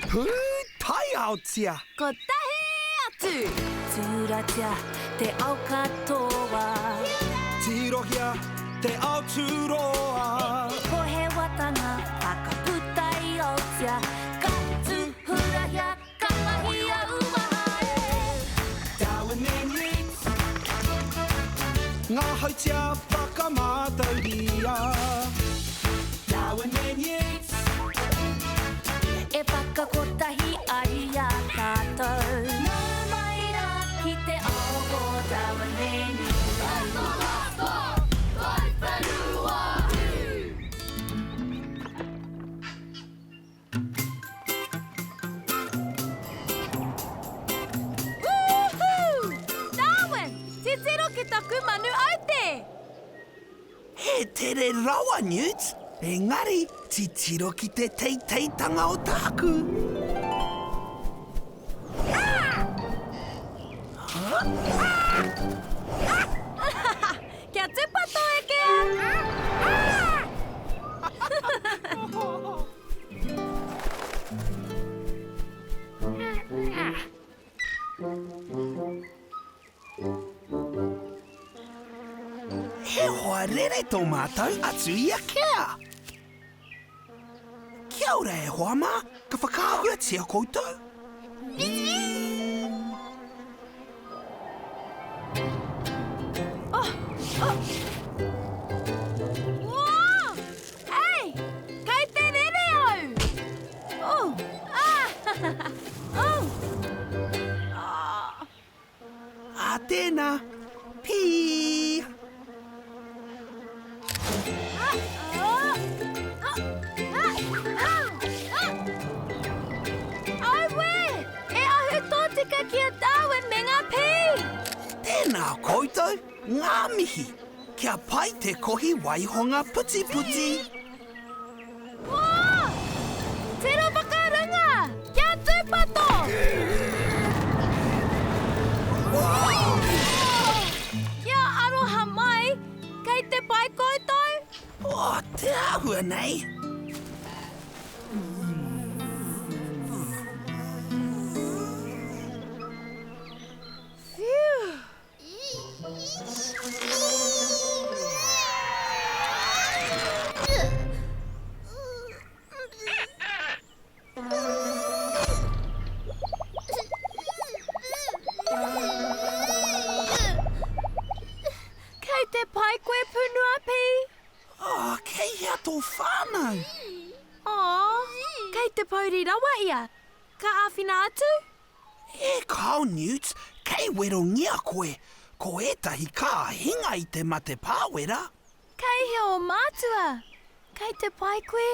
Pūtaiaotia! Kotahi atu! Tūratia te ao katoa. Tirohia te ao tūroa. Pohewatanga whakaputa i Aotea. Ka tūhurahia, ka mahia uaha e. Darwin and Yeats. Ngā hautia whakamātauria. Darwin and Yeats. E whakakotahi ai i a tātou. Nau mai rā ki te ao o Darwin and Yeats. Woohoo! Darwin, titiro ki taku manu aute! He tere rawa, Newt, engari titiro ki te teiteitanga o tāku. Kia tūpato, Ekea! He hoa rere tō mātou atu i a Kea. Kia ora e hoa mā, ka whakaahuatia koutou? Oh, oh. Whoa! Ei! Kei te rere au! Oh! Ah! Oh! Ah! Ā tēnā! Pī! Auē! E ahu tōtika ki a Darwin me ngā pī! Tēnā koutou, ngā mihi! Kia pai te kohi waihonga putiputi! Wā! Tiro whakarunga! Kia tūpato! Kia aroha mai, kei te pai koutou? Oh, te āhua nei! Phew! Kei te pai koe Punua Pī? Oh, kei hea tō whānau? Oh, kei te pouri rawa ia. Ka āwhina atu? E kāo Newt, kei werongia koe, ko ētahi ka hinga i te mate pāwera. Kei hea ō mātua? Kei te pai koe?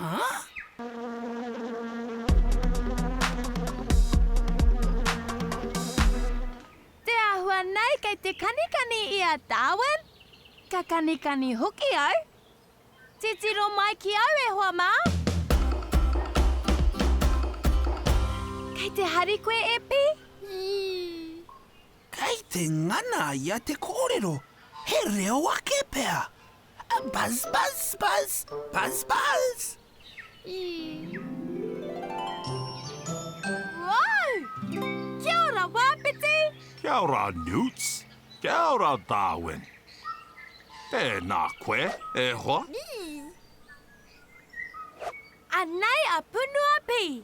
Huh? Te āhua nei kei te kanikani i a Darwin. Ka kanikani hoki au. Titiro mai ki au e hoa mā! Kei te hari koe e Pi? Kei te ngana ia te kōrero, he reo ake pea. Buzz, buzz, buzz, buzz, buzz. Wow! Kia ora, Wāpiti! Kia ora, Newts. Kia ora, Darwin. Tēnā koe, e hoa. Anei a Punua Pī.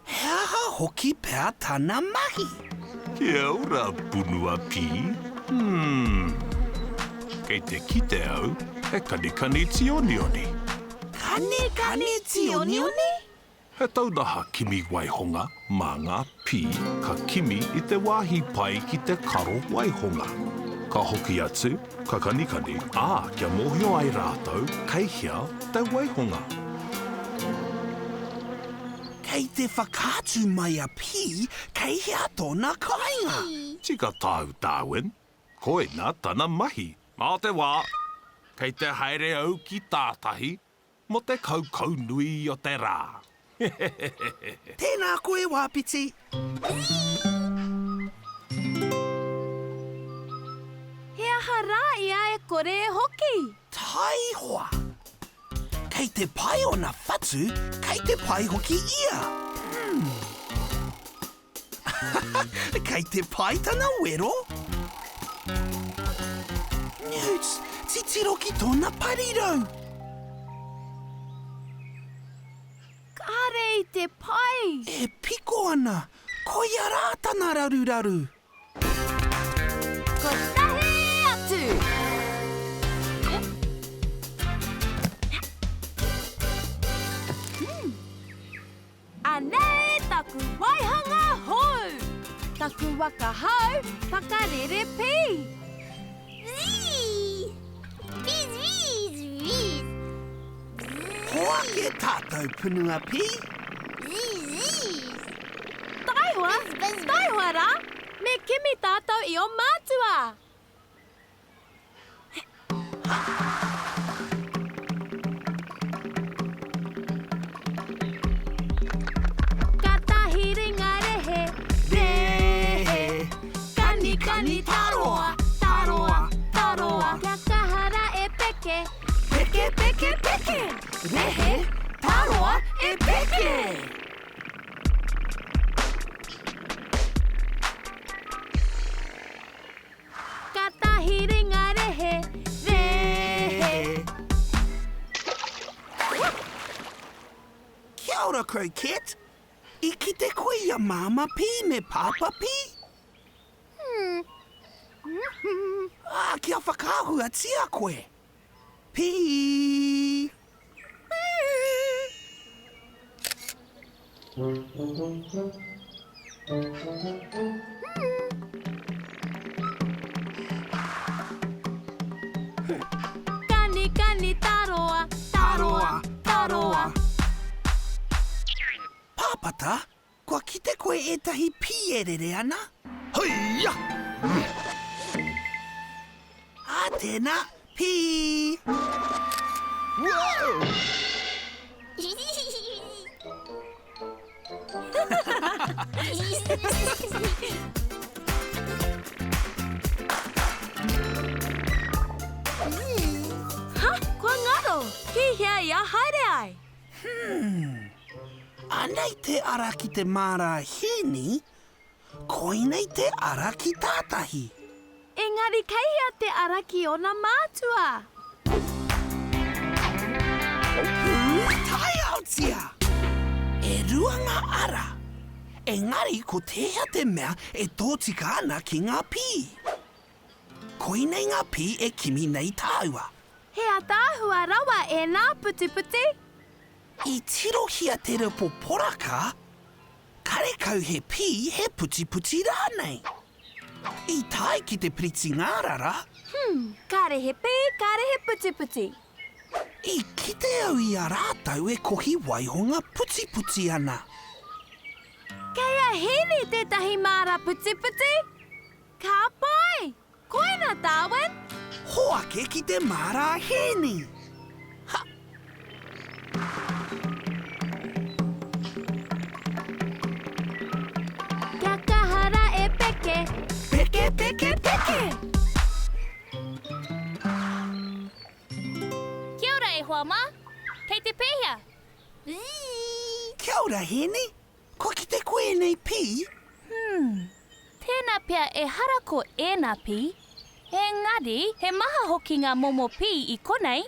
He aha hoki pea tana mahi? Kia ora, Punua Pī. Hmm. Kei te kite au, he kanikani tīonioni. Kanikani tīonioni? He taunaha kimi waihonga mā ngā pī ka kimi i te wāhi pai ki te karo waihonga. Ka hoki atu, ka kanikani, ā, kia mōhio ai rātou kei hea te waihonga. Kei te whakaatu mai a Pī kei hea tōna kāinga. Tika tāu, Darwin. Koina tana mahi. Mā te wā, kei te haere au ki tātahi mō te kaukau nui o te rā. Tēnā koe Wāpiti. He aha rā ia e kore e hoki? Taihoa! Kei te pai ōna whatu, kei te pai hoki ia. Hmm. Kei te pai tana wero? Newts, titiro ki tōna parirau. Kāre i te pai. E piko ana, koia rā tana raruraru. Kotahi atu! Anei taku waihanga hou! Taku waka hou whakarere pī! Hoake tātou punua pī! Taihoa, taihoa rā, me kimi tātou i ō mātua! Katahi ringa rehe, rehe, kanikani taroa, taroa, taroa. Kia kaha ra e peke, peke, peke, peke, rehe, taroa e peke. Katahi ringa rehe, rehe. Kia ora Croquette! I kite koe i a Māmā Pī me Pāpā Pī? Ā, kia whakaahuatia koe! Pī! Pī! Kanikani taroa, taroa, taroa. Pāpata, kua kite koe ētahi pī e rere ana? Haia! Ā tēnā, pī! Ha, kua ngaro! Ki hea ia haere ai? Hmm. Anei te ara ki te māra hēni, koinei te ara ki tātahi. Engari kei hea te ara ki ōna mātua? Pūtaiaotia! E rua ngā ara, engari ko tēhea te mea e tōtika ana ki ngā pī? Koinei ngā pī e kimi nei tāua. He ataahua rawa ēnā putiputi. I tirohia te repo poraka, karekau he pī, he putiputi rānei. I tae ki te piriti ngārara. Hmm, kāre he pī, kāre he putiputi. I kite au i a rātou e kohi waihonga putiputi ana. Kei a Hēni tētahi māra putiputi? Ka pai! Koina, Darwin! Hoake ki te māra a Hēni! Ha! Kia kaha ra e peke. Peke, peke, peke! Kia ora e hoa mā. Kei te pēhea? Kia ora, Hēni. Kua kite koe ēnei pī? Hmm. Tēnā pea ehara ko ēnā pī. Engari, he maha hoki ngā momo pī i konei.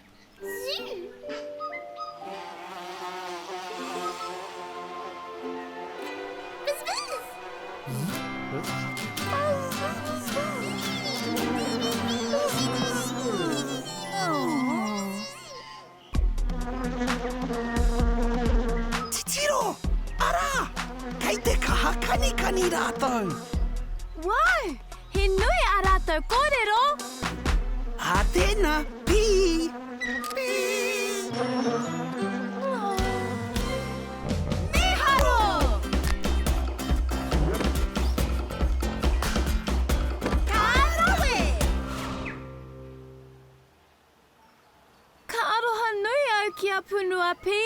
Titiro! Arā! Kei te kaha kanikani rātou! Wow! He nui ā rātou kōrero! Ā tēnā, pī! Pī! Mīharo! Ka rawe! hoa pī?